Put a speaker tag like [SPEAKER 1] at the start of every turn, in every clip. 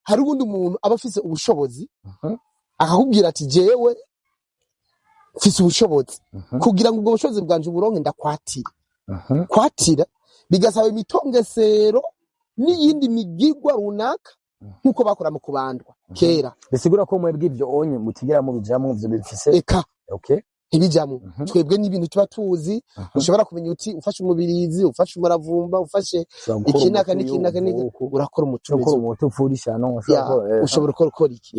[SPEAKER 1] Hari ubundi umuntu aba afise ubushobozi, akakubwira ati jewe mfise ubushobozi, kugira ngo ubwo bushobozi bwanje uburonke ndakwatira. Kwatira bigasaba imitongesero n'iyindi migigwa runaka, nk'uko bakora mu kubandwa kera.
[SPEAKER 2] Bisigura ko mwebwe ivyo onye mutigera mubijamwo, ivyo bifise
[SPEAKER 1] Eka. Ntibijamwo. Twebwe n'ibintu tuba tuzi. Ushobora kumenya uti ufashe umubirizi, ufashe umuravumba, ufashe
[SPEAKER 2] Ushobora gukora
[SPEAKER 1] iki n'aka
[SPEAKER 2] umuti
[SPEAKER 1] n'iki n'aka n'iki,
[SPEAKER 2] w'uku.
[SPEAKER 1] urakora umuti
[SPEAKER 2] Ushobora gukora
[SPEAKER 1] umeze
[SPEAKER 2] umuti upfurisha no
[SPEAKER 1] ya
[SPEAKER 2] ushobora gukora,
[SPEAKER 1] ushobora gukora iki.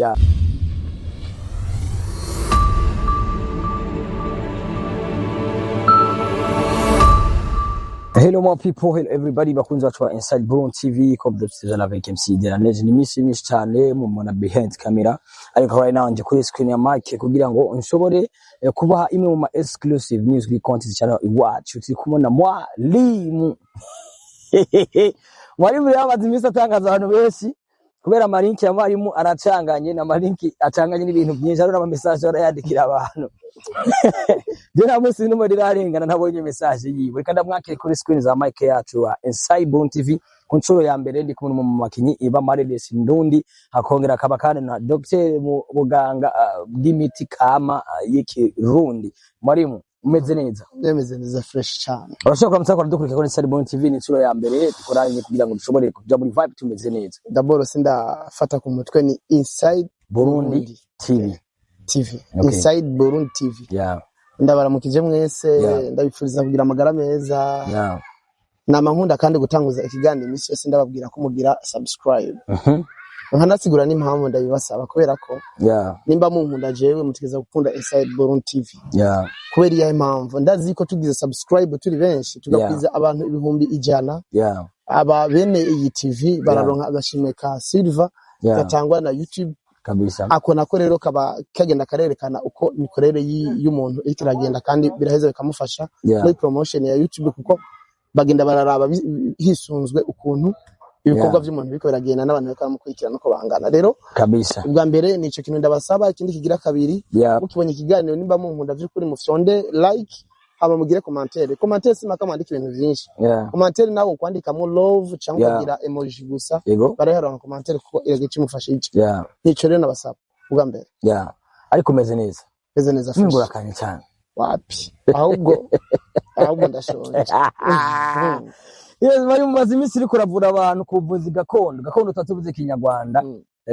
[SPEAKER 2] Hello my people, hello everybody, bakunzi bacu ba Inside Burundi TV, comme d'habitude avec MC de la Neige. Ni iminsi myinshi cyane mumubona behind camera, ariko right now nje kuri screen ya mic kugira ngo nshobore kubaha imwe mu ma exclusive news kuri content channel iwacu. Turi kumwe na Mwalimu. Mwalimu rero amaze iminsi atangaza abantu benshi kubera amalinki ya mwalimu aracanganye n'amalinki acanganye n'ibintu byinshi, hariho n'ama message arayandikira abantu. Je nta munsi n'umwe rirarengana ntabonye message yiwe. Reka ndamwakire kuri screen za mic yacu wa Inside Burundi TV ku nshuro ya mbere. Ndi kumwe mu bakinyi iba Marines Ndundi, hakongera akaba kandi na Dr mu buganga bw'imiti kama y'ikirundi. Mwalimu, umeze neza?
[SPEAKER 1] Bemeze neza, fresh cyane.
[SPEAKER 2] Urashobora kuramutsa ko dukurikira kuri Inside Burundi TV? Ni inshuro ya mbere dukoranye kugira ngo dushobore kuja muri vibe tumeze neza.
[SPEAKER 1] D'abord sindafata ku mutwe, ni Inside
[SPEAKER 2] Burundi
[SPEAKER 1] Burundi
[SPEAKER 2] TV.
[SPEAKER 1] TV.
[SPEAKER 2] Okay.
[SPEAKER 1] Inside Burundi TV. Ndabaramukije mwese. Ndabifuriza kugira amagara meza. Nama nkunda kandi gutanguza ikiganiro iminsi yose ndababwira ko mugira subscribe, nkanasigura n'impamvu ndabibasaba, kubera ko nimba munkunda jewe, mutegeza gukunda Inside Burundi TV. Kubera iyahe mpamvu? Ndazi ko tugize subscribe turi benshi, tugakwiza abantu 100,000, aba bene iyi TV bararonka agashimwe ka silver gatangwa na YouTube. Ako nako rero kaba kagenda karerekana uko imikorere y'umuntu iriko iragenda, kandi biraheza bikamufasha muri promotion ya YouTube, kuko bagenda bararaba hisunzwe ukuntu ibikorwa vy'umuntu biriko biragenda n'abantu bariko baramukurikirana uko bangana. Rero ubwa mbere nico kintu ndabasaba. Ikindi kigira kabiri, mukibonye ikiganiro, nimba munkunda vy'ukuri, mufyonde like, hama mugire commentaire. Commentaire simaka mwandika ibintu vyinshi. Commentaire nawe ukwandikamwo love cyangwa ukagira emoji gusa, barayiharonka commentaire, kuko iragira ico imufasha ico. Nico rero nabasaba ubwa mbere.
[SPEAKER 2] Ariko umeze neza?
[SPEAKER 1] Meze neza, fresh.
[SPEAKER 2] Ningura cyane.
[SPEAKER 1] Wapi, ahubwo ndashonje.
[SPEAKER 2] Yes, bari mumaze iminsi uriko uravura abantu ku buvuzi gakondo. Gakondo tutatuvuze Kinyarwanda.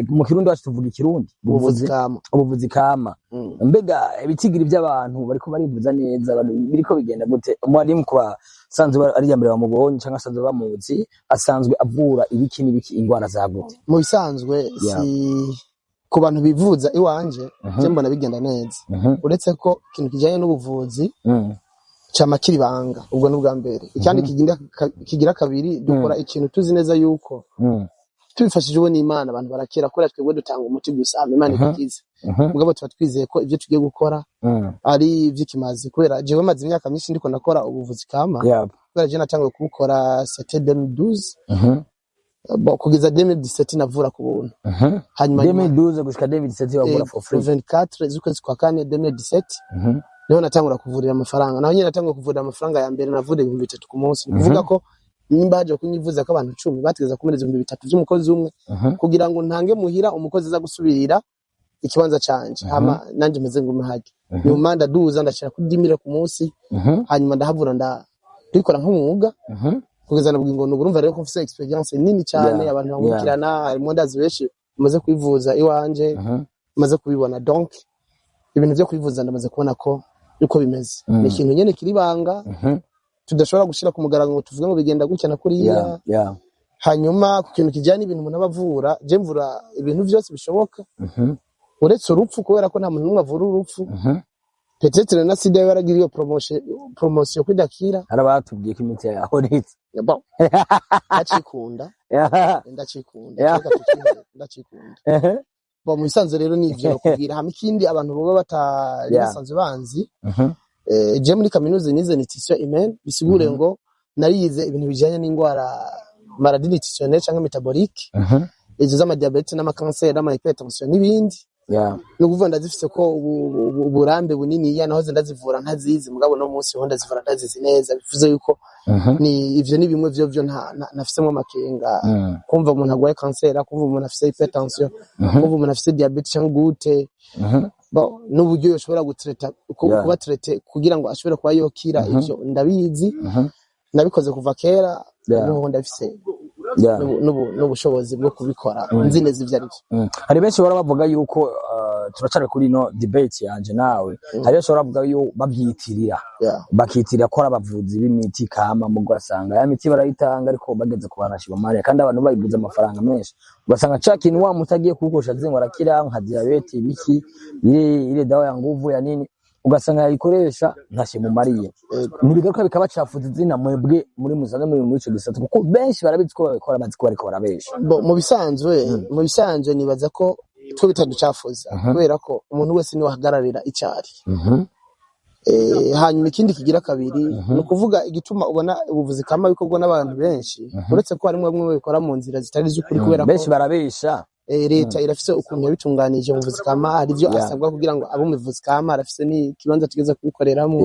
[SPEAKER 2] Mu Kirundi wacu tuvuga Ikirundi.
[SPEAKER 1] Ubuvuzi kama.
[SPEAKER 2] Ubuvuzi kama. Mbega ibitigiri by'abantu bariko barivuza neza, biriko bigenda gute? Mwarimu, kuba sanzwe ari iya mbere bamubonye cyangwa asanzwe bamuzi, asanzwe avura ibiki n'ibiki, ingwara za gute?
[SPEAKER 1] Mu bisanzwe, si ku bantu bivuza iwanje, je mbona bigenda neza, uretse ko ikintu kijanye n'ubuvuzi cama kiri banga. Ubwo ni ubwa mbere. Ikindi kigira kabiri, dukora ikintu tuzi neza yuko tubifashijwe n'Imana abantu barakira, kubera twebwe dutanga umuti gusa, hama Imana igakiza. Mugabo tuba twizeye ko ibyo tugiye gukora ari ivy'ikimazi, kubera jewe maze imyaka myinshi ndiko ndakora ubuvuzi kama. Kubera jewe natanguye kubukora c'était 2012. Bon, kugeza 2017 navura ku buntu. Hanyuma nyuma
[SPEAKER 2] 2012 gushika 2017 wavura for free?
[SPEAKER 1] 24 z'ukwezi kwa kane 2017 niho natangura kuvurira amafaranga. Naho nyine natangura kuvurira amafaranga ya mbere, navura 3000 ku munsi. Ni kuvuga ko nimba haje kunyivuza ko abantu 10 bategeza kumereza 3000 vy'umukozi umwe, kugira ngo ntange muhira umukozi aza gusubirira ikibanza canje, hama nanje meze ngume harya. Nyuma ndaduza ndashira kuri 10 000 ku munsi. Hanyuma ndahavura ndabikora nk'umwuga kugeza na bugingo n'ubu. Urumva rero ko mfise experience nini cyane. Abantu bankurikirana harimo, ndazi benshi bamaze kwivuza iwanje, maze kubibona. Donc ibintu byo kwivuza ndamaze kubona ko uko bimeze ni ikintu nyene kiri banga, tudashobora gushira ku mugaragaro ngo tuvuge ngo bigenda gutya na kuriya. Hanyuma ku kintu kijyanye n'ibintu umuntu aba avura, je mvura ibintu byose bishoboka uretse urupfu, kubera ko nta muntu n'umwe avura urupfu. Peut-être na sida yaragira iyo promotion kwidakira.
[SPEAKER 2] Hari abatubwiye ko imiti yahoretse.
[SPEAKER 1] Bon, ndacikunda. Ndacikunda. Reka tukihere, ndacikunda. Bon, mu bisanzwe rero ni ivyo kubwira. Hama ikindi abantu boba batari basanzwe banzi, je muri kaminuza nize nutrition humaine, bisigure ngo narize ibintu bijanye n'ingwara, maladie nutritionnelle canke métabolique, izo z'amadiabète n'amakanseri n'ama hypertension n'ibindi.
[SPEAKER 2] Yeah.
[SPEAKER 1] Ni ukuvuga ndazifise ko uburambe buniniya. Nahoze ndazivura ntazizi, mugabo no munsi ho ndazivura ndazizi neza. Bivuze yuko ni ivyo, ni bimwe vyo ntafisemwo amakenga. Kumva umuntu agwaye kanseri, kumva umuntu afise hypertension, kumva umuntu afise diabète cyangwa gute, bon, n'uburyo yoshobora gutraita kuba traité kugira ngo ashobore kuba yokira, ivyo ndabizi. Nabikoze kuva kera. N'ubu ndabifise n'ubushobozi bwo kubikora, nzi neza ivyo ari byo.
[SPEAKER 2] Hari benshi bahora bavuga yuko turacari kuri ino debate yanje nawe, hari benshi bahora bavuga yuko babyitirira, bakitirira ko ari abavuzi b'imiti kama, mu ugasanga ya miti barayitanga, ariko bageze ku bantu bamariya, kandi abantu bayiguze amafaranga menshi, ugasanga ca kintu wa muti agiye kuwukoresha azi ngo arakira nka diabète, ibiki, ile dawa ya nguvu ya nini, ugasanga yayikoresha ntashimumariye. Ntibigaruka bikabacafuza izina mwebwe muri musanze muri ico gisata, kuko benshi barabizi ko babikora, bazi ko bariko barabesha.
[SPEAKER 1] Bo, mu bisanzwe nibaza ko twe bitaducafuza, kubera ko umuntu wese niwe ahagararira icyo ari. Hanyuma ikindi kigira kabiri, ni ukuvuga igituma ubona ubuvuzi kama bikorwa n'abantu benshi, uretse ko harimo bamwe babikora mu nzira zitari iz'ukuri, kubera ko
[SPEAKER 2] Benshi barabesha.
[SPEAKER 1] Leta irafise ukuntu yabitunganije mu buvuzi kama. Hari ibyo asabwa kugira ngo abe umuvuzi kama, arafise n'ikibanza tugeze kubikoreramwo.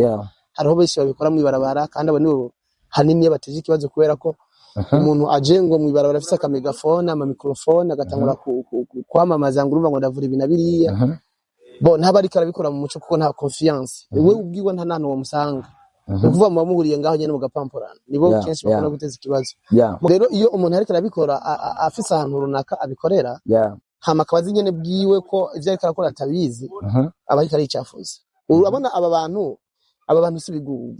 [SPEAKER 1] Hariho benshi babikora mw'ibarabara, kandi abo nibo hanini iyo bateje ikibazo, kubera ko umuntu aje ngo mw'ibarabara afise akamegafone, amamikrofone, agatangura kwamamaza ngo urumva ngo ndavura ibi na biriya, bo ntaba ariko arabikora mu muco, kuko nta confiance we ubwiwe, nta nantu wamusanga. Ni ukuvuga muba muhuriye ngaho nyene mugapamporana, nibo kenshi bakunda guteza ikibazo. Rero iyo umuntu ariko arabikora afise ahantu runaka abikorera, hama akaba azi nyene bwiwe ko ivyo ariko arakora atabizi, aba ariko aricafuza. Urabona aba bantu si ibigugu.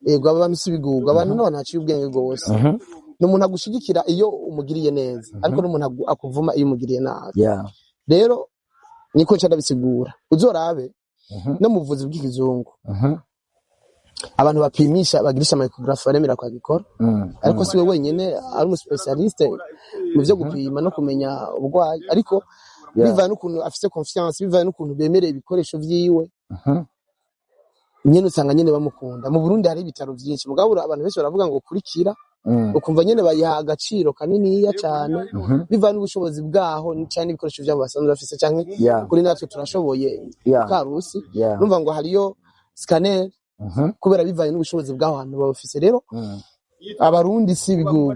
[SPEAKER 1] Yego, aba bantu si ibigugu. Abantu n'abantu haciye ubwenge rwose. Ni umuntu agushigikira iyo umugiriye neza, ariko n'umuntu akuvuma iyo umugiriye nabi. Rero niko nca ndabisigura, uzorabe no mu buvuzi bw'ikizungu, abantu bapimisha, bagirisha micrographe, baremera kwabikora, ariko si we wenyine ari umuspécialiste mu vyo gupima no kumenya uburwayi, ariko bivanye n'ukuntu afise confiance, bivanye n'ukuntu bemereye ibikoresho vyiwe, nyene usanga nyene bamukunda. Mu Burundi hari ibitaro vyinshi, mugabo abantu benshi baravuga ngo kurikira, ukumva nyene bayiha agaciro kaniniya cane, bivanye n'ubushobozi bwaho canke n'ibikoresho vyabo basanzwe bafise, canke kuri natwe turashoboye Karusi, numva ngo hariyo scanner, kubera bivanye n'ubushobozi bw'aho hantu baba bafise. Rero Abarundi si ibigugu,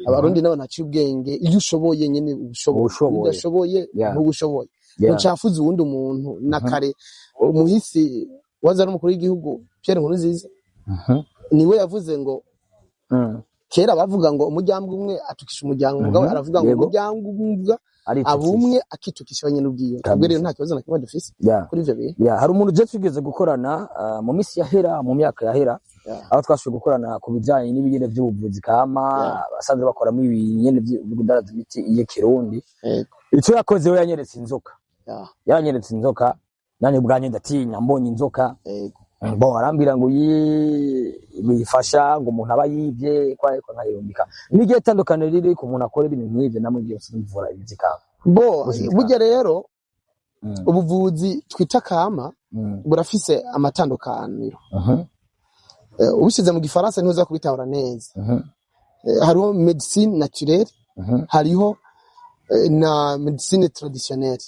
[SPEAKER 1] Abarundi nabo ntaciye ubwenge. Iyo ushoboye nyene ubushoboye,
[SPEAKER 2] Uba ushoboye.
[SPEAKER 1] iyo udashoboye ntubushoboye. Ntucafuza uwundi muntu. Na kare umuhisi waza ari umukuru w'igihugu Pierre Nkurunziza, niwe yavuze ngo kera bavuga ngo umuryango umwe atukisha umuryango, mugabo aravuga ngo umuryango umwe
[SPEAKER 2] Aritukisha.
[SPEAKER 1] abumwe akitukisha wenyine ubwiwe.
[SPEAKER 2] Kabisa.
[SPEAKER 1] Ubwo rero nta kibazo na kimwe dufise kuri ivyo bintu.
[SPEAKER 2] Yeah. Hari umuntu je twigeze gukorana mu minsi yahera, mu myaka yahera, aho twashoboye gukorana ku bijanye n'ibigene vy'ubuvuzi kama, basanzwe bakoramo ibinyene vyo kudandaza imiti y'ikirundi. Ico yakoze, we yanyeretse inzoka. Yaranyeretse inzoka, nanjye ubwanjye ndatinya mbonye inzoka. Bon, arambwira ngo iyi bifasha ngo umuntu aba yibye ko, ariko nkayirungika. N'igihe tandukaniro riri ku muntu akora ibintu nk'ivyo namwe igihe muvura imiti kama?
[SPEAKER 1] Bo,
[SPEAKER 2] Ubuzima.
[SPEAKER 1] burya rero ubuvuzi twita kama burafise amatandukaniro. Ubishize mu gifaransa ntuza kubitahura neza. Hariho médecine naturelle, hariho na médecine traditionnelle,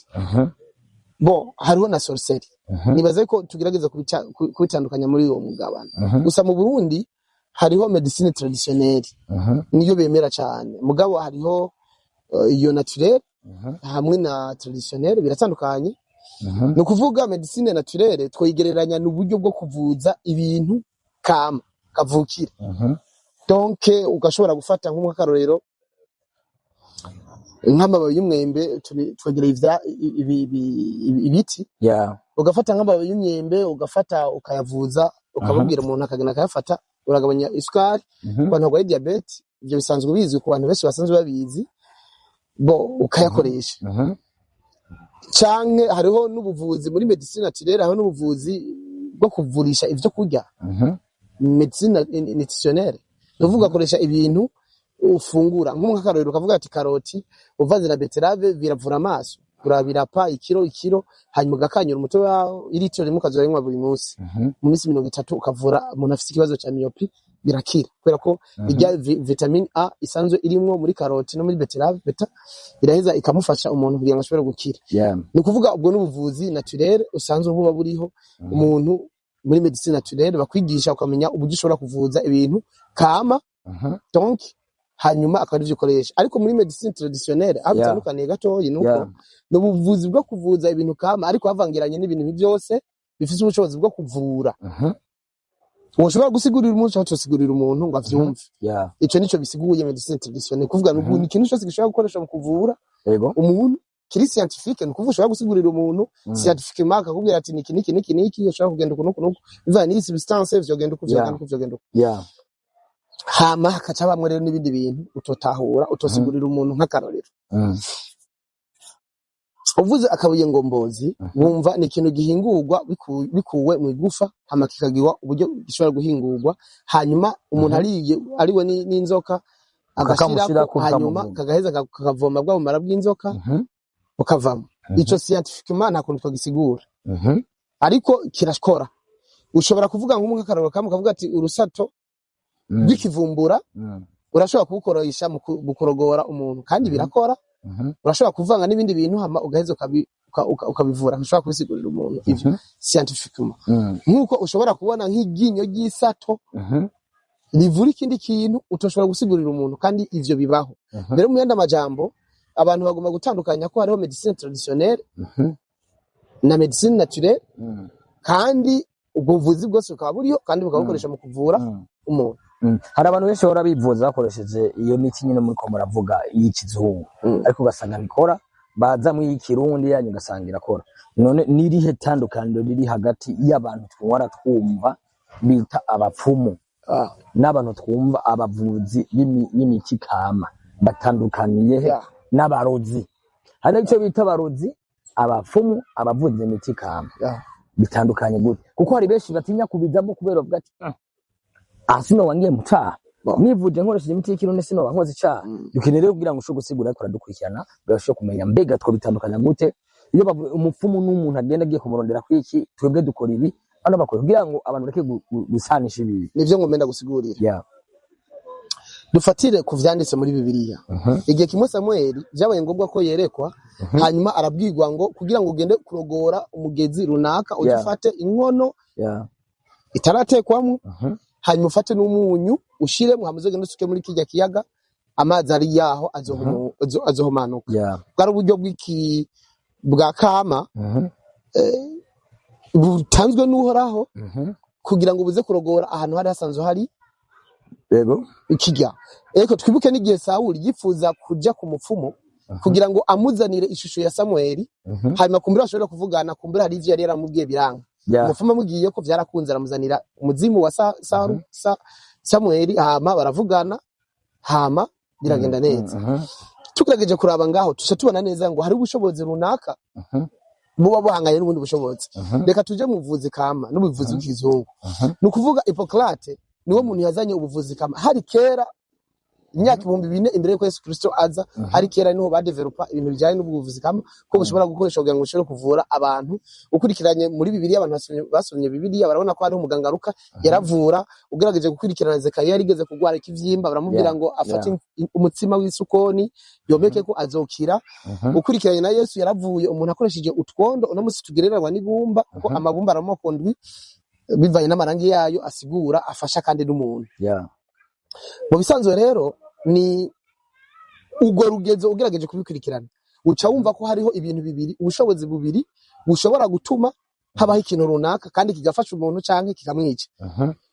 [SPEAKER 1] bon, hariho na sorcellerie. Nibaza ko tugerageza kubitandukanya muri uwo mugabane. Gusa mu Burundi hariho médecine traditionnelle, niyo bemera cyane, mugabo hariho iyo naturelle hamwe na traditionnelle, biratandukanye. Ni ukuvuga médecine naturelle twoyigereranya n'uburyo bwo kuvuza ibintu kama kavukire. Donc ugashobora gufata nk'akarorero nk'amababi y'umwembe, twegereye ibiti, ugafata nk'amababi y'umwembe, ugafata ukayavuza, ukababwira umuntu akagenda akayafata, uragabanya isukari ku bantu barwaye diabète. Ibyo bisanzwe bizwi ku bantu benshi basanzwe babizi, bo ukayakoresha. Canke hariho n'ubuvuzi muri médecine naturelle, hariho n'ubuvuzi bwo kuvurisha ivyo kurya, médecine nutritionnelle. Ni ukuvuga akoresha ibintu ufungura, nk'akarorero ukavuga ati karoti uvanze na betterave biravura amaso, urabirapa ikiro ikiro, hanyuma ugakanyura umutobe wawo iritiro rimwe, ukazoyinywa buri munsi mu minsi 30, ukavura umuntu afite ikibazo ca myopie. birakira, kubera ko irya vitamine A isanzwe irimwo muri karoti no muri betterave beta iraheza ikamufasha umuntu kugira ngo ashobore gukira. Ni ukuvuga ubwo n'ubuvuzi naturel usanzwe buba buriho. Umuntu muri médecine naturelle bakwigisha ukamenya uburyo ushobora kuvuza ibintu kama, donc hanyuma akaba arivyo ukoresha. Ariko muri médecine traditionnelle aho bitandukaniye gatoyi nuko ni ubuvuzi bwo kuvuza ibintu kama, ariko havangiranye n'ibintu byose bifise ubushobozi bwo kuvura. Woshobora gusigurira umuntu cyangwa utosigurira umuntu ngo avyumve. Ico nico bisiguye médecine traditionnelle. Kuvuga ni ikintu cyose gishobora gukoresha mu kuvura umuntu kiri scientifique. Ni ukuvuga ushobora gusigurira umuntu scientifiquement, akakubwira ati niki niki niki niki, ushobora kugenda uku nuku nuku, bivanye n'iyi substance, vyogenda uku, vyogenda uku, vyogenda uku. Hama hakaca habamwo rero n'ibindi bintu utotahura, utosigurira umuntu. Nk'akarorero, uvuze akabuye ngombozi, wumva ni ikintu gihingurwa bikuwe mu igufa, hama kikagirwa uburyo gishobora guhingurwa, hanyuma umuntu ariye ariwe n'inzoka agashirako,
[SPEAKER 2] Kakamushirako,
[SPEAKER 1] hanyuma
[SPEAKER 2] kakamuvura.
[SPEAKER 1] kagaheza kakavoma bwa bumara bw'inzoka bukavamo. Ico scientifiquement nta kuntu twagisigura, ariko kirakora. Ushobora kuvuga nk'akarorero kamwe, ukavuga ati urusato rw'ikivumbura urashobora kubukoresha mu kurogora umuntu, kandi birakora. Urashobora kuvanga n'ibindi bintu, hama ugaheza ukabivura. Ntushobora kubisigurira umuntu ivyo scientifiquement. Nk'uko ushobora kubona nk'iryinyo ry'isato rivura ikindi kintu utoshobora gusigurira umuntu, kandi ivyo bibaho. Rero mu yandi amajambo, abantu bagomba gutandukanya ko hariho médecine traditionnelle na médecine naturelle, kandi ubwo buvuzi bwose bukaba buriho, kandi bukabukoresha mu kuvura umuntu.
[SPEAKER 2] Hari abantu benshi bahora bivuza bakoresheje iyo miti nyine muriko muravuga y'ikizungu, ariko ugasanga bikora, baza mu y'ikirundi yanyu ugasanga irakora. None nirihe tandukaniro riri hagati y'abantu twara twumva bita abapfumu n'abantu twumva abavuzi b'imiti kama? Batandukaniye he? N'abarozi, hari icyo bita abarozi, abapfumu, abavuzi b'imiti kama, bitandukanye gute? Kuko hari benshi batinya kubizamo kubera bavuga ati: "Aha sinoba ngiye mu caha, nivuje nkoresheje imiti y'ikirundi sinoba nkoze icaha." Dukeneye rero kugira ngo ushobore gusigura, ariko aradukurikirana kugira kumenya mbega two bitandukanya gute. Iyo umupfumu n'umuntu agenda agiye kumurondera kwiki, twebwe dukora ibi, bano bakora, kugira ngo abantu bareke gusanisha ibi.
[SPEAKER 1] Nivyo ngomba gusigurira. Dufatire ku vyanditse muri Bibiliya. Igihe kimwe Samweli vyabaye ngombwa ko yerekwa, hanyuma arabwirwa ngo kugira ngo ugende kurogora umugezi runaka, uje ufate inkono itaratekwamwo, hanyuma ufate n'umunyu ushiremo, hama uzogende usuke muri kirya kiyaga, amazi ari yaho azohumanuka. Bwari uburyo bw'iki bwa kama butanzwe n'Uhoraho kugira ngo buze kurogora ahantu hari hasanzwe hari ikirya. Ariko twibuke n'igihe Sawuli yifuza kuja ku mupfumu kugira ngo amuzanire ishusho ya Samueli, hanyuma kumbura bashobora kuvugana, kumbura hari ivyo yari yaramubwiye biranga. Umupfumu amubwiye ko vyarakunze, aramuzanira umuzimu wa Samueli, hama baravugana, hama biragenda neza. Tugerageje kuraba ngaho, tuca tubona neza ngo hari ubushobozi runaka buba buhanganye n'ubundi bushobozi. Reka tuje mu buvuzi kama n'ubuvuzi bw'ikizungu. Ni ukuvuga Hippocrate niwo muntu yazanye ubuvuzi kama. Hari kera, imyaka 4000 imbere y'uko Yesu Kristo aza. Hari kera niho badevelopa ibintu bijyanye n'ubuvuzi kama, ko bushobora gukoresha kugira ngo bushobore kuvura abantu. Ukurikiranye muri Bibiliya, abantu basomye Bibiliya barabona ko hariho umuganga Luka yaravura. Ugerageje gukurikirana, Zekariya yarigeze kurwara ikivyimba, baramubwira ngo afate umutsima w'isukoni yomeke ko azokira. Ukurikiranye na Yesu, yaravuye umuntu akoresheje utwondo uno musi tugereranywa n'ibumba, kuko amabumba aramoko ndwi bivanye n'amarangi yayo asigura afasha kandi n'umuntu. Mu bisanzwe rero ni urwo rugezo. Ugerageje kubikurikirana, uca wumva ko hariho ibintu bibiri, ubushobozi bubiri bushobora gutuma habaho ikintu runaka kandi kigafasha umuntu canke kikamwica.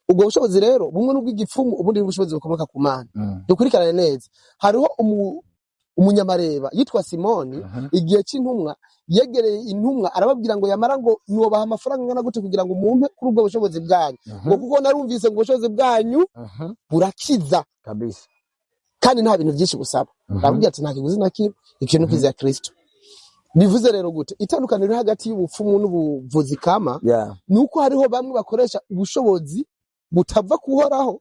[SPEAKER 1] Ubwo bushobozi rero, bumwe n'ubw'igipfumu, ubundi n'ubushobozi bukomoka ku Mana. Dukurikirane neza, hariho umunyamareba yitwa Simoni. Igihe c'intumwa yegereye intumwa, arababwira ngo yamara ngo nubaha amafaranga angana gute kugira ngo mumpe kuri ubwo bushobozi bwanyu, ngo kuko narumvise ngo ubushobozi bwanyu burakiza kandi nta bintu byinshi busaba. Arababwira ati nta kiguzi na kimwe, ikintu kiza Kristo. Bivuze rero gute? Itandukaniro riri hagati y'ubupfumu n'ubuvuzi kama ni uko hariho bamwe bakoresha ubushobozi butava kuhoraho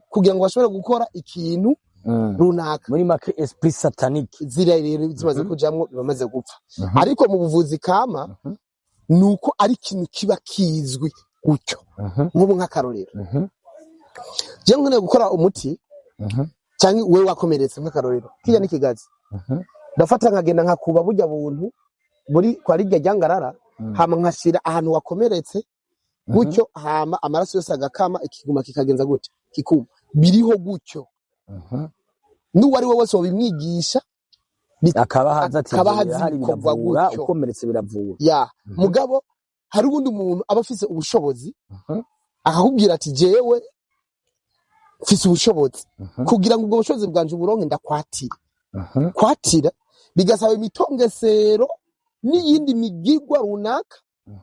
[SPEAKER 1] kugira ngo bashobore gukora ikintu runaka.
[SPEAKER 2] Muri make, esprit satanique.
[SPEAKER 1] Ziriya rero zimaze kujamwo bamaze gupfa. Ariko mu buvuzi kama ni uko ari ikintu kiba kizwi gutyo. Nk'ubu nk'akarorero, Je nkeneye gukora umuti cyangwa wewe wakomeretse, nk'akarorero kirya n'ikigazi, ndafata nkagenda nkakuba burya buntu buri kwa rirya ryangarara, hama nkashira ahantu wakomeretse gutyo, hama amaraso yose agakama, ikiguma kikagenza gute, kikuma. Biriho gutyo, n'uwo ari we wese wabimwigisha
[SPEAKER 2] akaba haza ati
[SPEAKER 1] akaba
[SPEAKER 2] "Ibyo
[SPEAKER 1] hazi
[SPEAKER 2] birahari,
[SPEAKER 1] bikorwa
[SPEAKER 2] biravura,
[SPEAKER 1] gutyo."
[SPEAKER 2] Ukomeretse biravura.
[SPEAKER 1] Ya, mugabo hari ubundi muntu aba afise ubushobozi, akakubwira ati: "Jewe mfise ubushobozi, kugira ngo ubwo bushobozi bwanje uburonke ndakwatira." Kwatira bigasaba imitongesero n'iyindi migigwa runaka,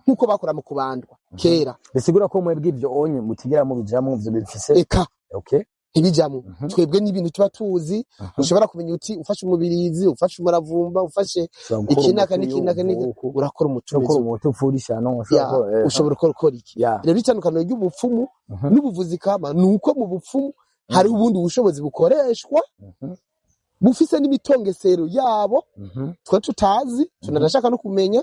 [SPEAKER 1] nk'uko bakora mu kubandwa kera.
[SPEAKER 2] Bisigura ko mwebwe ibyo onye mutigera mubijamwo, ivyo bifise
[SPEAKER 1] Eka.
[SPEAKER 2] Okay.
[SPEAKER 1] Ntibijamwo. Twebwe n'ibintu tuba tuzi, ushobora kumenya uti ufashe umubirizi, ufashe umuravumba, ufashe
[SPEAKER 2] Ushobora gukora
[SPEAKER 1] iki n'aka
[SPEAKER 2] umuti
[SPEAKER 1] n'iki n'aka n'iki,
[SPEAKER 2] uvuka.
[SPEAKER 1] urakora umuti
[SPEAKER 2] Ushobora gukora
[SPEAKER 1] umeze
[SPEAKER 2] umuti uvura ishano, ushobora
[SPEAKER 1] ya
[SPEAKER 2] gukora
[SPEAKER 1] ushobora gukora iki. Rero itandukaniro ry'ubupfumu n'ubuvuzi kama ni uko mu bupfumu hariho ubundi bushobozi bukoreshwa, bufise n'imitongesero yabo twe tutazi, tunanashaka no kumenya,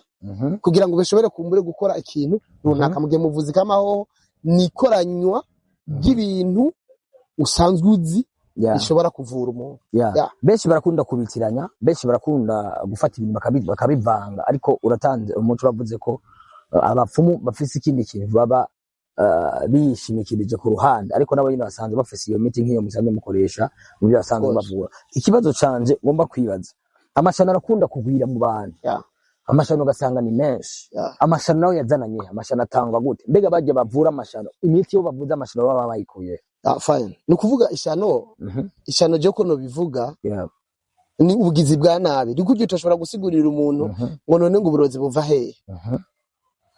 [SPEAKER 1] kugira ngo bashobore kumbure gukora ikintu runaka. Mu gihe mu buvuzi kama hoho ni ikoranywa ry'ibintu usanzwe uzi rishobora kuvura umuntu. Ya.
[SPEAKER 2] Benshi barakunda kubitiranya, benshi barakunda gufata ibintu bakabivanga, ariko uratanze umuco, uravuze ko abapfumu bafise ikindi kintu baba bishimikirije ku ruhande, ariko nabo nyine basanzwe bafise iyo miti nk'iyo musanzwe mukoresha mu byo basanzwe
[SPEAKER 1] Rwose.
[SPEAKER 2] bavura. Ikibazo canje ngomba kwibaza, amashano arakunda kugwira mu bantu, amashano ugasanga ni menshi. Amashano nayo yazananye, amashano atangwa gute? Mbega bajya bavura amashano, imiti yo bavuza amashano baba bayikuye?
[SPEAKER 1] Ah, fine. Ni ukuvuga ishano, ishano je ko nobivuga, ni ubugizi bwa nabi. Ni kurya utashobora gusigurira umuntu ngo none ngo uburozi buva hehe,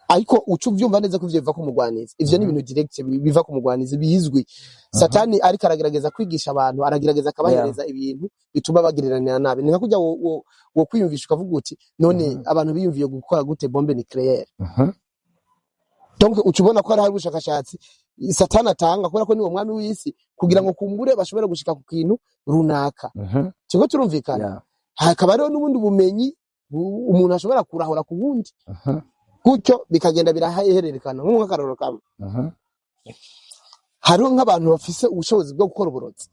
[SPEAKER 1] ariko uca uvyumva neza ko ivyo biva ku mugwanizi. Ivyo ni ibintu direct biva ku mugwanizi bizwi. Satani ariko aragerageza kwigisha abantu, aragerageza akabahereza ibintu bituma bagiriranira nabi. Ni nka kurya wo kwiyumvisha ukavuga uti: "None abantu biyumviye gukora gute bombe nucléaire?" Donc uca ubona ko hari ubushakashatsi Satani atanga, kubera ko niwo mwami w'isi, kugira ngo kumbure bashobore gushika ku kintu runaka. Turiko turumvikana? Hakaba hariho n'ubundi bumenyi umuntu ashobora kurahura ku wundi, gutyo bikagenda birahererekana. Nk'akarorero kamwe, hariho nk'abantu bafise ubushobozi bwo gukora uburozi,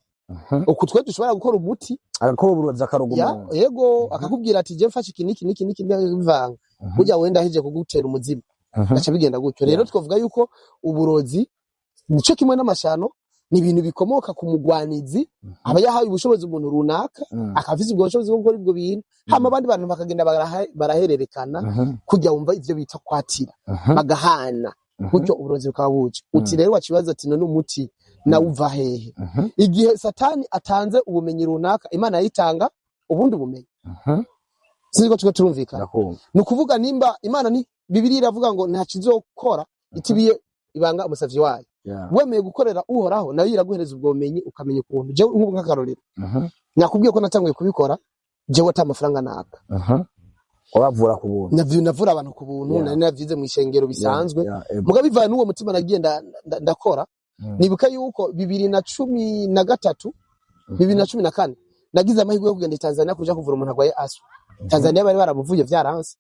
[SPEAKER 1] uku twe dushobora gukora umuti.
[SPEAKER 2] Agakora uburozi, akaroga
[SPEAKER 1] Ya.
[SPEAKER 2] umuntu.
[SPEAKER 1] Yego, akakubwira ati: "Je mfashe iki n'iki n'iki n'iki bivanga, burya wenda aheje kugutera umuzimu." Gaca bigenda gutyo. Rero twavuga yuko uburozi nico kimwe n'amashano, ni ibintu bikomoka ku mugwanizi, aba yahaye ubushobozi umuntu runaka, akaba afise ubwo bushobozi bwo gukora ibyo bintu, hama abandi bantu bakagenda barahererekana, kujya wumva ivyo bita kwatira, bagahana gutyo, uburozi bukaba buje. Uti rero wakibaza ati: "None umuti nawe uva hehe?" Igihe Satani atanze ubumenyi runaka, Imana yayitanga ubundi bumenyi. Sinzi ko turiko turumvikana.
[SPEAKER 2] Ndakumva.
[SPEAKER 1] Ni ukuvuga nimba Imana, ni Bibiliya iravuga ngo nta kizokora itibiye ibanga umusavyi wayo. Wemeye gukorera Uhoraho, nayo iraguhereza ubwo bumenyi, ukamenya ukuntu. Jewe nk'ubu nk'akarorero, nakubwiye ko natanguye kubikora jewe ata amafaranga naka.
[SPEAKER 2] Wabavura ku buntu.
[SPEAKER 1] Navura abantu ku buntu. Nari navyize mu ishengero bisanzwe.
[SPEAKER 2] Yeah, ego.
[SPEAKER 1] Mugabo bivanye n'uwo mutima nagiye ndakora. Nibuka yuko 2013, 2014 nagize amahirwe yo kugenda i Tanzania kuja kuvura umuntu arwaye aswa. Tanzania bari baramuvuye vyaranse.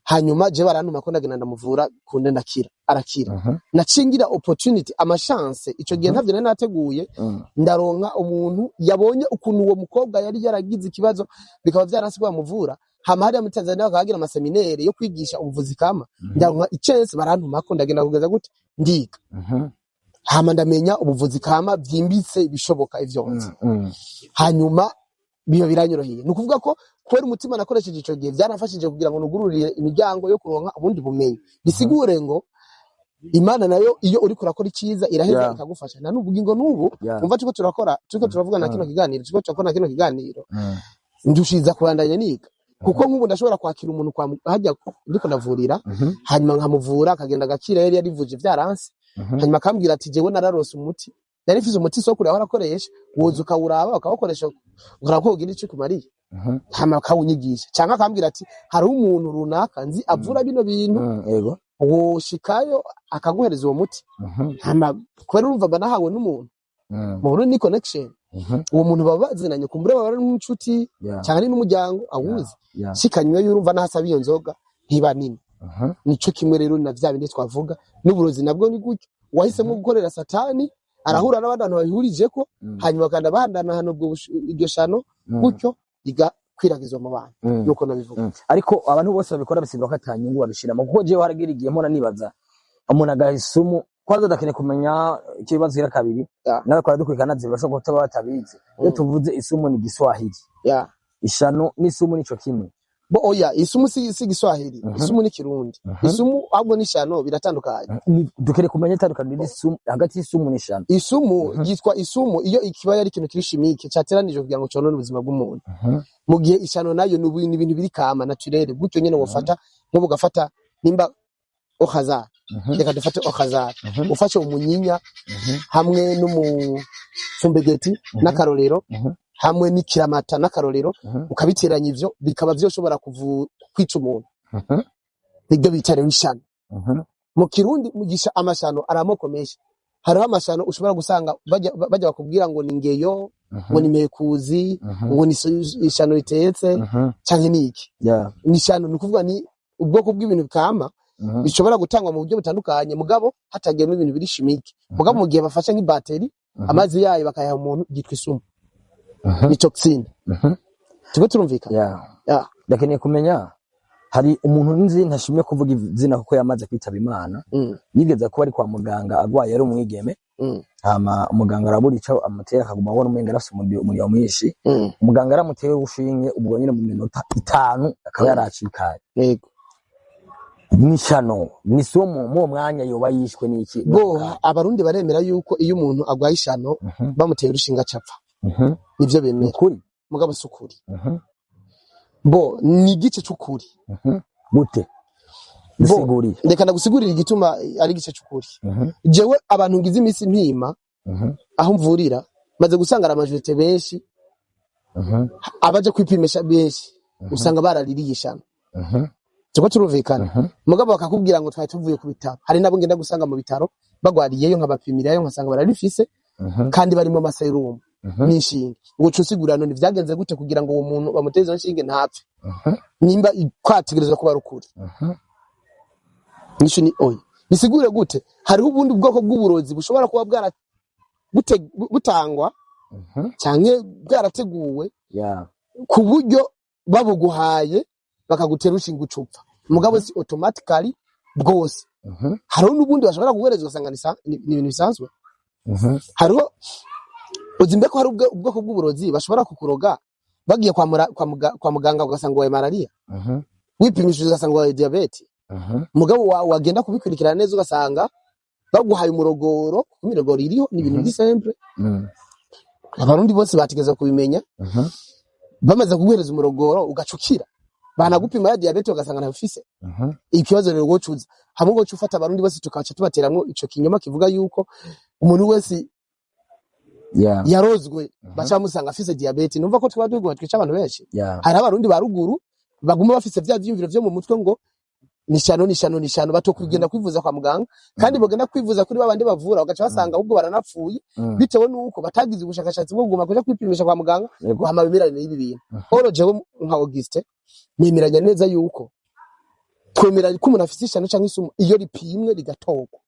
[SPEAKER 1] Hanyuma je barantuma ko ndagenda ndamuvura, kunde ndakira, arakira. Nacingira opportunity, amachance ico gihe ntavyo nari nateguye. Ndaronka umuntu yabonye ukuntu uwo mukobwa yari yaragize ikibazo, bikaba vyaranse ko bamuvura. Hama hariya muri Tanzania bakahagira amaseminere yo kwigisha ubuvuzi kama. Ndaronka icance, barantuma ko ndagenda kugeza gute ndiga. Hama ndamenya ubuvuzi kama byimbitse, bishoboka ivyo nzi. Hanyuma biba biranyoroheye. Ni ukuvuga ko kubera umutima nakoresheje ico gihe, byaramfashije kugira ngo nugururire imiryango yo kuronka ubundi bumenyi. Bisigure ngo Imana nayo iyo uriko urakora icyiza iraheza ikagufasha. Na n'ubugingo n'ubu umva turiko turakora, turiko turavugana kino kiganiro, turiko turakora kino kiganiro, ndushiza kubandanya niga, kuko nk'ubu ndashobora kwakira umuntu kwa hajya ndiko ndavurira, hanyuma nkamuvura akagenda agakira, yari yarivuje vyaranse. Hanyuma akambwira ati: "Jewe nararose umuti, nari mfise umuti sokuru yahora akoresha, woza ukawuraba ukawukoresha ukaraba ko wogira ico ukumariye." Hama akawunyigisha, canke akambwira ati: "Hariho umuntu runaka nzi avura bino bintu,
[SPEAKER 2] Yego.
[SPEAKER 1] woshikayo akaguhereza uwo muti." Hama kubera urumva mba nahawe n'umuntu, mu Burundi ni connection, uwo muntu baba bazinanye, kumbure baba ari nk'inshuti canke ari n'umuryango awuzi. Shikanywe urumva naho asaba iyo nzoga ntiba nini. Nico kimwe rero na vya bindi twavuga, n'uburozi nabwo ni gutyo. Wahisemo gukorera Satani. Arahura n'abandi bantu babihurijeko, hanyuma bakanda bahanahana ubwo iryo shano, gutyo rigakwiragizwa mu bantu. Nuko nabivuga.
[SPEAKER 2] Ariko abantu bose babikora bisigura ko ata nyungu babishiramo, kuko jewe haragira igihe mpora nibaza umuntu agaha isumu. Kwanza ndakeneye kumenya ikibazo kira kabiri, nawe kwa dukurikirana zibasha kuba batabizi. Iyo tuvuze isumu ni Giswahili? Ishano n'isumu nico kimwe?
[SPEAKER 1] Bo oya, isumu si Giswahili. Isumu ni Kirundi. Isumu ahubwo n'ishano biratandukanye.
[SPEAKER 2] Dukeneye kumenya itandukaniro ry'isumu, hagati y'isumu n'ishano.
[SPEAKER 1] Isumu yitwa isumu iyo ikiba yari ikintu kiri chimique cateranijwe kugira ngo conone ubuzima bw'umuntu, mu gihe ishano nayo ni ibintu biri kama naturel gutyo nyene. Wofata nk'ubu ugafata nimba okazara, reka dufate okazara, ufashe umunyinya hamwe n'umufumbegeti n'akarorero, hamwe n'ikiramata n'akarorero, ukabiteranya, ivyo bikaba vyoshobora kwica umuntu. Nibyo bita rero ishano. Mu Kirundi mugisha amashano ari amoko menshi. Hariho amashano ushobora gusanga bajya bakubwira ngo ni ngeyo, ngo ni mekuzi, ngo ni ishano ritetse, canke ni iki. Ni ishano, ni ukuvuga ni ubwoko bw'ibintu kama bishobora gutangwa mu buryo butandukanye, mugabo hatagiyemo ibintu biri chimique. Mugabo mu gihe bafashe nk'ibateri, amazi yayo bakayaha umuntu, byitwa isumu, ni toxine. Turiko turumvikana?
[SPEAKER 2] Yeah.
[SPEAKER 1] Yeah.
[SPEAKER 2] Ndakeneye kumenya, hari umuntu nzi, ntashimye kuvuga izina kuko yamaze kwitaba Imana, yigeze kuba ari kwa muganga agwaye, ari umwigeme. Hama umuganga arabura ico amutera, akaguma abona umenga arafise umuriro mwinshi. Umuganga aramuteye urushinge, ubwo nyene mu minota 5 akaba yaracikaye. N'ishano n'isumu, mu mwanya yoba yishwe n'iki?
[SPEAKER 1] Bo Abarundi baremera yuko iyo umuntu agwaye ishano, bamuteye urushinge acapfa. Nivyo bemera.
[SPEAKER 2] Ukuri?
[SPEAKER 1] Mugabo si ukuri. Bo ni igice c'ukuri.
[SPEAKER 2] Gute?
[SPEAKER 1] Bo
[SPEAKER 2] Bisiguriye.
[SPEAKER 1] Reka ndagusigurira igituma ari igice c'ukuri. Jewe abantu ngize iminsi mpima, aho mvurira maze gusanga ari amajorité benshi, abaje kwipimisha benshi usanga baraririye ishano. Turiko turumvikana? Mugabo bakakubwira ngo twari tuvuye ku bitaro. Hari nabo ngenda gusanga mu bitaro bagwariyeyo, nkabapimirayo, nkasanga bararifise, kandi barimo amaserumu n'inshinge. Ubwo uca usigura none vyagenze gute kugira ngo uwo muntu bamutere izo nshinge ntapfe, nimba kwategerezwa kuba ari ukuri? Nisho ni oya. Bisigure gute? Hariho ubundi bwoko bw'uburozi bushobora kuba bwara butangwa canke bwarateguwe, ku buryo babuguhaye bakagutera urushinge ucupfa, mugabo si automatically bwose. Hariho n'ubundi bashobora kuguhereza ugasanga ni ibintu bisanzwe. Hariho, uzi mbe ko hari ubwoko bw'uburozi bashobora kukuroga bagiye kwa muganga ugasanga wawe malaria, wipimishije ugasanga wawe diabète, mugabo wagenda kubikurikirana neza ugasanga baguhaye umurogoro, kuko imirogoro iriho, ni ibintu biri simple. Abarundi bose bategeza kubimenya. Bamaze kuguhereza umurogoro ugacukira, banagupima ya diabète ugasanga ntayo ufise. Ikibazo rero wocuza hamwe woca ufata Abarundi bose tukaca tubateramwo ico kinyoma kivuga yuko umuntu wese yarozwe baca bamusanga afise diabète, numva ko twaba duguha twica abantu benshi. Hari Abarundi ba ruguru baguma bafise vya vyiyumviro vyo mu mutwe ngo nishano, nishano, nishano, batokwigenda kwivuza kwa muganga, kandi bagenda kwivuza kuri babandi bavura bagaca basanga ahubwo baranapfuye, bitewe nuko batagize ubushakashatsi bwo kuguma kuja kwipimisha kwa muganga hama bemerane n'ibi bintu. Oro jewe nka Auguste nemeranya neza yuko twemera ko umuntu afise ishano canke isumu iyo ripimwe rigatorwa.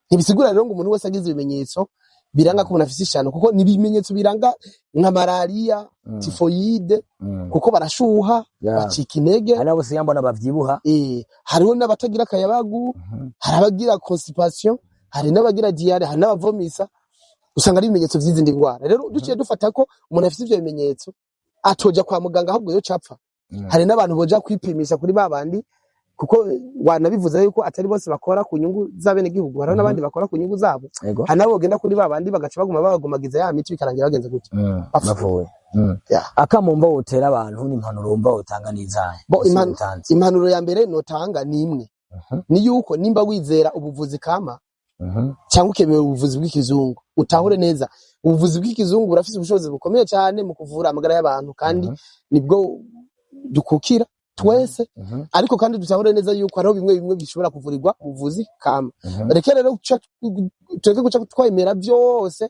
[SPEAKER 1] Ntibisigura rero ngo umuntu wese agize ibimenyetso biranga ko umuntu afise ishano, kuko ni ibimenyetso biranga nka malaria, typhoïde, kuko barashuha, bacika intege.
[SPEAKER 2] Hari n'abo usigaye mbona bavyibuha.
[SPEAKER 1] Hariho n'abatagira akayabagu, hari abagira constipation, hari n'abagira diarrhée, hari n'abavomisa, usanga ari ibimenyetso vy'izindi ndwara. Rero duciye dufata ko umuntu afise ivyo bimenyetso atoja kwa muganga, ahubwo yo capfa. Hari n'abantu boja kwipimisha kuri babandi, kuko wanabivuze yuko atari bose bakora ku nyungu z'abenegihugu, hariho n'abandi bakora ku nyungu zabo. Hari n'abo bagenda kuri babandi bagaca baguma babagumagiza ya miti, bikarangira bagenze gutya, bapfuye.
[SPEAKER 2] Bavuwe.
[SPEAKER 1] Yeah.
[SPEAKER 2] Akamo wumva wotera abantu n'impanuro wumva wotanga n'izahe?
[SPEAKER 1] Bo
[SPEAKER 2] Ese utanze.
[SPEAKER 1] Impanuro ya mbere notanga ni imwe, ni yuko nimba wizera ubuvuzi kama cyangwa ukemera ubuvuzi bw'ikizungu, utahure neza ubuvuzi bw'ikizungu burafise ubushobozi bukomeye cyane mu kuvura amagara y'abantu, kandi nibwo dukukira twese. Ariko kandi dutahure neza yuko hariho bimwe bimwe bishobora kuvurirwa ubuvuzi kama. Reke rero tureke guca twemera byose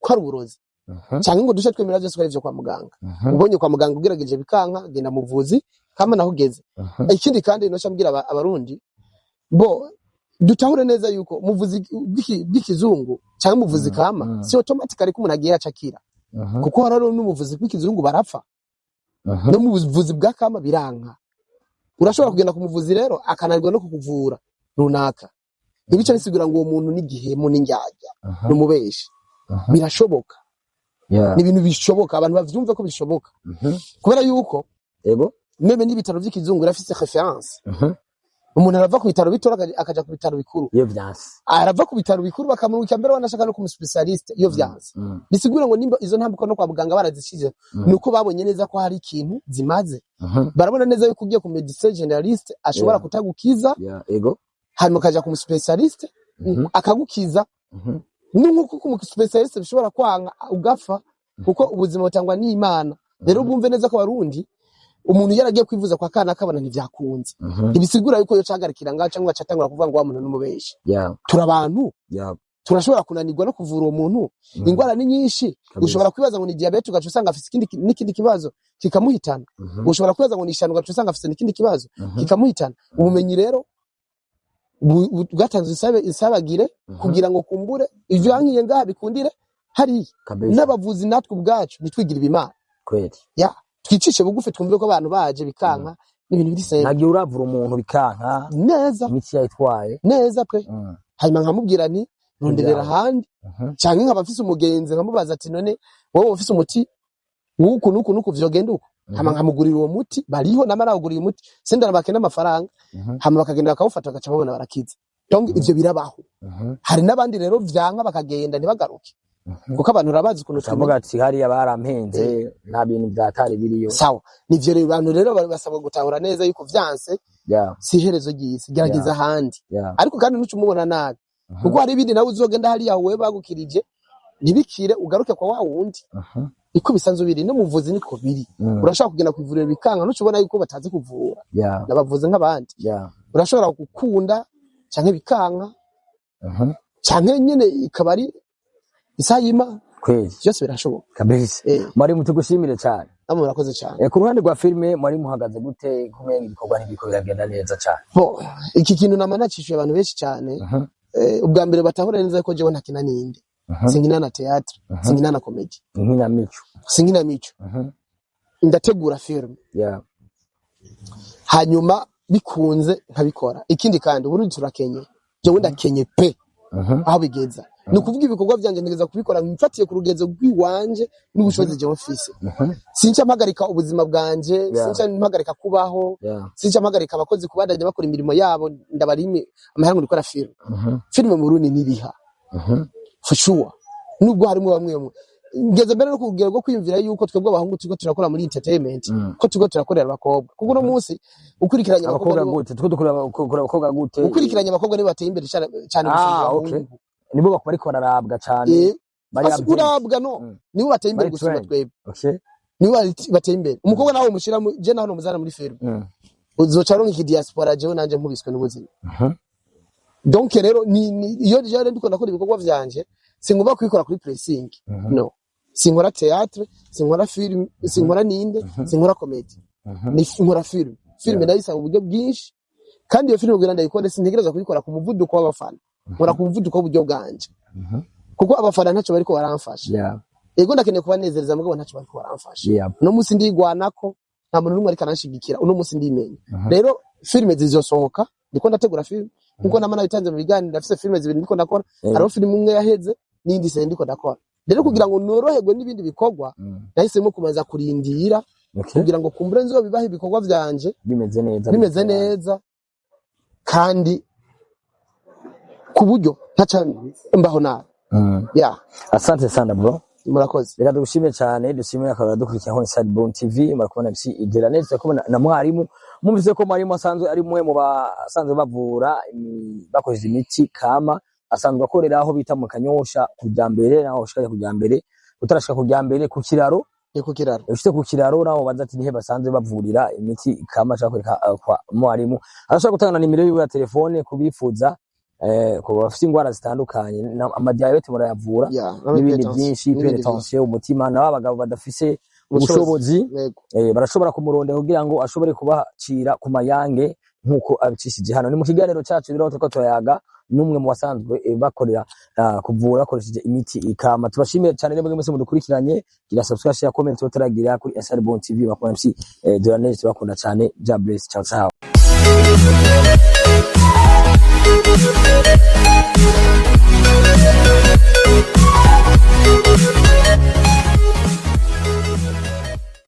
[SPEAKER 1] ko ari uburozi, cyangwa ngo duce twemera byose ko ari ivyo kwa muganga. Ubonye kwa muganga ugerageje bikanka, genda mu buvuzi kama naho ugeze. Ikindi kandi noca mbwira Abarundi bo Dutahure neza yuko muvuzi bw'ikizungu cyangwa umuvuzi kama si automatically ko umuntu agiye acakira, kuko hari n'umuvuzi bw'ikizungu barapfa, no mu buvuzi bwa kama biranka. Urashobora kugenda ku muvuzi rero akananirwa no kukuvura runaka, ntibice bisigura ngo uwo muntu n'igihemu n'indyarya, n'umubeshi. Birashoboka. Ni ibintu bishoboka, abantu bavyumve ko bishoboka, kubera yuko même n'ibitaro vy'ikizungu birafise référence. Umuntu arava ku bitaro bito akaja ku bitaro bikuru.
[SPEAKER 2] Iyo vyanse.
[SPEAKER 1] Arava ku bitaro bikuru bakamurungika mbere wanashaka no ku muspécialiste iyo vyanse. Bisigura ngo nimba izo ntambuko no kwa muganga barazishize, nuko babonye neza ko hari ikintu zimaze. Barabona neza yuko ugiye ku médecin généraliste ashobora kutagukiza,
[SPEAKER 2] Yeah. Ego.
[SPEAKER 1] hanyuma ukaja ku muspécialiste akagukiza. Ni nkuko ku muspécialiste bishobora kwanga ugapfa, kuko ubuzima butangwa n'Imana. Rero bumve neza ko Abarundi, umuntu yaragiye kwivuza kwa kana akabona ntivyakunze, ntibisigura yuko yocagarikira ngaho cyangwa acatangura kuvuga ngo wa muntu n'umubeshi. Turi abantu, turashobora kunanirwa no kuvura uwo muntu. Ingwara ni nyinshi. Ushobora kwibaza ngo ni diabète, ugaca usanga afise n'ikindi kibazo kikamuhitana. Ushobora kwibaza ngo ni ishano, ugaca usanga afise n'ikindi kibazo kikamuhitana. Ubumenyi rero bwatanzwe isabagire kugira ngo kumbure ivyo yankiye ngaha bikundire hariya. N'abavuzi natwe ubwacu ntitwigire ibimana. Ya, twicishe bugufi, twumve ko abantu baje bikanka n'ibintu biri simple.
[SPEAKER 2] Ntagiye uravura umuntu bikanka
[SPEAKER 1] Neza.
[SPEAKER 2] imiti yayitwaye.
[SPEAKER 1] Neza pe. Hanyuma nkamubwira nti ronderera ahandi, canke nkaba mfise umugenzi nkamubaza ati: "None wowe ufise umuti w'uku n'uku n'uku, vyogenda uku?" Hama nkamugurira uwo muti. Bariho nama nawuguriye umuti, sindana n'amafaranga, hama bakagenda bakawufata, bagaca babona barakize. Donc ivyo birabaho. Hari n'abandi rero vyanka bakagenda ntibagaruke, kuko abantu urabazi ukuntu
[SPEAKER 2] Ukavuga ati hariya barampenze, nta bintu vyatari biriyo.
[SPEAKER 1] Sawa, nivyo rero. Abantu rero basabwa gutahura neza yuko vyanse si iherezo ry'isi, gerageza ahandi. Ariko kandi ntuce umubona nabi, kuko hari ibindi nawe uzogenda hariya wowe bagukirije ntibikire, ugaruke kwa wa wundi. Niko bisanzwe biri, no muvuzi niko biri. Urashobora kugenda ku ivuriro bikanga, ntuce ubona yuko batazi kuvura n'abavuzi nk'abandi. Urashobora gukunda canke bikanka, canke nyene ikaba ari isaha y'Imana. Byose birashoboka.
[SPEAKER 2] Mwarimu, tugushimire cyane.
[SPEAKER 1] Namwe murakoze cyane.
[SPEAKER 2] Ku ruhande rwa filime mwari muhagaze gute, kumenga ibikorwa ntibiko biragenda neza cyane?
[SPEAKER 1] Bo, iki kintu nama nacishuye abantu benshi cyane. Ubwa mbere batahura neza ko jewe ntakina ninde, sinkina na théâtre, sinkina na comédie,
[SPEAKER 2] Inkinamico.
[SPEAKER 1] sinkina mico. Ndategura filime, hanyuma bikunze nkabikora. Ikindi kandi, uburundi turakenye, jewe ndakenye pe. Aho bigeza ni ukuvuga ibikorwa vyanje ntegeza kubikora mfatiye ku rugezo rw'iwanje n'ubushobozi jewe mfise. Sinca mpagarika ubuzima bwanje, sinca mpagarika kubaho, sinca mpagarika abakozi kubandanya bakora imirimo yabo ndabarimi amahera ngo ndikora filime. Filime mu Burundi ntibiha, for sure, nubwo harimo bamwe bamwe. Ngeze mbere no ku rugero rwo kwiyumvira yuko twebwe abahungu turiko turakora muri entertainment, ko turiko turakorera abakobwa, kuko uno munsi ukurikiranye abakobwa
[SPEAKER 2] Abakobwa
[SPEAKER 1] nibo
[SPEAKER 2] gute? Two dukora abakobwa gute?
[SPEAKER 1] Ukurikiranye abakobwa nibo bateye imbere cane cane gusumba abahungu.
[SPEAKER 2] Nibo bariko bararabwa cane. Bari
[SPEAKER 1] Basi
[SPEAKER 2] update.
[SPEAKER 1] Urabwa no nibo bateye imbere
[SPEAKER 2] Bari
[SPEAKER 1] gusumba
[SPEAKER 2] trend.
[SPEAKER 1] twebwe. Nibo bateye imbere. Umukobwa nawe umushira je naho nomuzana muri filime, uzoca aronka iki diaspora, jewe nanje nkubiswe n'ubuzima. Donc rero ni iyo je rero ndiko ndakora ibikorwa vyanje, singomba kubikora kuri pressing. No, sinkora théâtre, sinkora film, sinkora ninde, sinkora comedy, ni nkora film. Film ndayisaba uburyo bwinshi, kandi iyo film kugira ndayikore sintegereza kubikora ku muvuduko w'abafana, nkora ku muvuduko w'uburyo bwanje, kuko abafana ntacyo bariko baramfasha. Ego, ndakeneye kubanezereza, mugabo ntacyo bariko baramfasha. Uno munsi ndigwanako, nta muntu n'umwe ariko aranshigikira. Uno munsi ndimenya. Rero filime zizosohoka, ndiko ndategura filime nkuko nama nabitanze mu biganiro. Ndafise filime zibiri ndiko ndakora. Hariho filime imwe yaheze n'iyindi série ndiko ndakora. Rero kugira ngo noroherwe n'ibindi bikorwa, nahisemo kubanza kurindira kugira ngo kumbure nzobibahe ibikorwa vyanje
[SPEAKER 2] bimeze neza,
[SPEAKER 1] bimeze neza, kandi ku buryo ntaca mbaho nabi. Yeah.
[SPEAKER 2] Asante sana, bro.
[SPEAKER 1] Murakoze.
[SPEAKER 2] Reka dushime cyane, dushime akaba dukurikira aho Inside Bone TV. Muri kubona MC Idera neza, kubona na mwarimu. Mwumvise ko mwarimu asanzwe ari umwe mu basanzwe bavura bakoresheje imiti kama. Asanzwe akorera aho bita mu Kanyosha kujya mbere, naho ushaka kujya mbere, utarashika kujya mbere ku kiraro.
[SPEAKER 1] Ni ku kiraro.
[SPEAKER 2] Ushite ku kiraro naho baza ati nihe basanzwe bavurira imiti kama, ashaka kwereka kwa mwarimu. Arashobora gutanga na nimero yiwe ya telefone kubifuza, ku bafite ingwara zitandukanye, amadiabète murayavura, n'ibindi byinshi,
[SPEAKER 1] n'ibindi byinshi.
[SPEAKER 2] Hypertension, umutima, nabo abagabo badafise ubushobozi
[SPEAKER 1] Yego.
[SPEAKER 2] Barashobora kumurondera kugira ngo ashobore kubacira ku mayange. Nkuko abicishije hano ni mu kiganiro cacu rero, turiko turayaga n'umwe mu basanzwe bakorera kuvura bakoresheje imiti ikama. Tubashimiye cyane rero mwese mudukurikiranye. Gira subscribe, share, comment utaragira kuri SR Bon TV bakora MC Doranege. Tubakunda cyane. God bless. Ciao ciao.